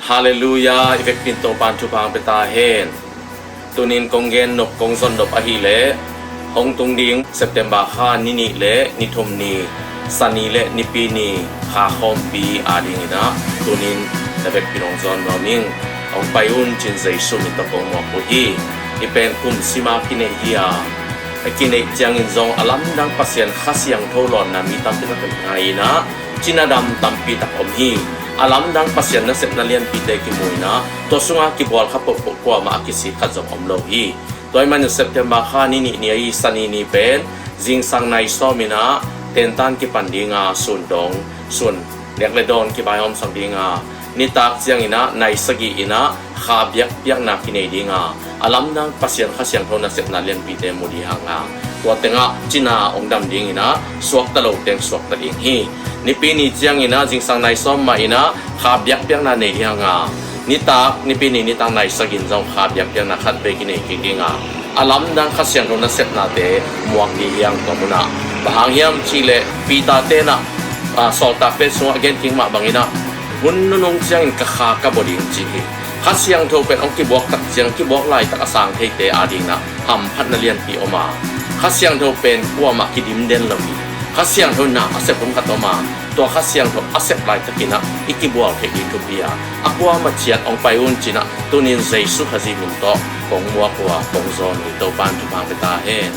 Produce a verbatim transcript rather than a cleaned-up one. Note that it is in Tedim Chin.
Halleluiah, i vekpi in Topa'n thupha hong pia ta hen. Tunin kong gen nop, kong zon nop ahih leh hong tung ding September kha ni nih le ni thum ni, Sani le Nipi ni, kha khawmpi adingin ah tunin na vekpi in hong zon nuam ing. Hong pai un ci-in Jesu min tawh kong muak uh hi. I pen kum sim a kineih hi a, a kineih ciangin zong a lamdang Pasian Kha Siangtho lawnna mi tampi tak om hi in ah, cina dam tampi tak om hi. A lamdang Pasian nasepna lianpite kimu in ah, tua sungah kibual kha pohpoh kuamah a kisik khat zong om lo hi. Tua ahih manin September kha ni nih ni ahi Sani ni pen zingsang nai sawm in ah tentan kipan ding a, sun dong, sun nek le dawn kivaihawmsak ding a, nitak ciangin ah nai sagih in ah kha biakpiakna kinei ding a, a lamdang Pasian Kha Siangtho nasepna lianpite mu ding hang a, tua tengah cina hong dam dingin ah suakta lo teng suakta ding hi. Nipi ni ciangin ah zingsang nai sawm mah in ah kha biakpiakna nei ding hang a, nitak, Nipi ni nitak nai sagih in zong kha biakpiakna khat vei kinei kik ding a, a lamdang Kha Siangtho nasepnate muak ding hi hang. Tua munah bang hang hiam cih leh Peter te'n ah, a, Sawltakte sungah gen kik mah bangin ah, hun nunung ciangin ka kha ka bua ding ci hi. Kha Siangtho pen hong kibuak tak ciang, kibuak laitak a sang theite adingin ah hamphatna lianpi om a, Kha Siangtho pen kuamah kidim den lo hi. Kha Siangtho in ah a sep hun khat om a, tua Kha Siangtho a sep laitakin ah i kibual theih ding thupi a, a kuamah ciat hong pai un ci-in ah tunin Jesu Khazih min tawh kong muak uh a, kong zon uh hi. Topa'n thupha hong pia ta hen.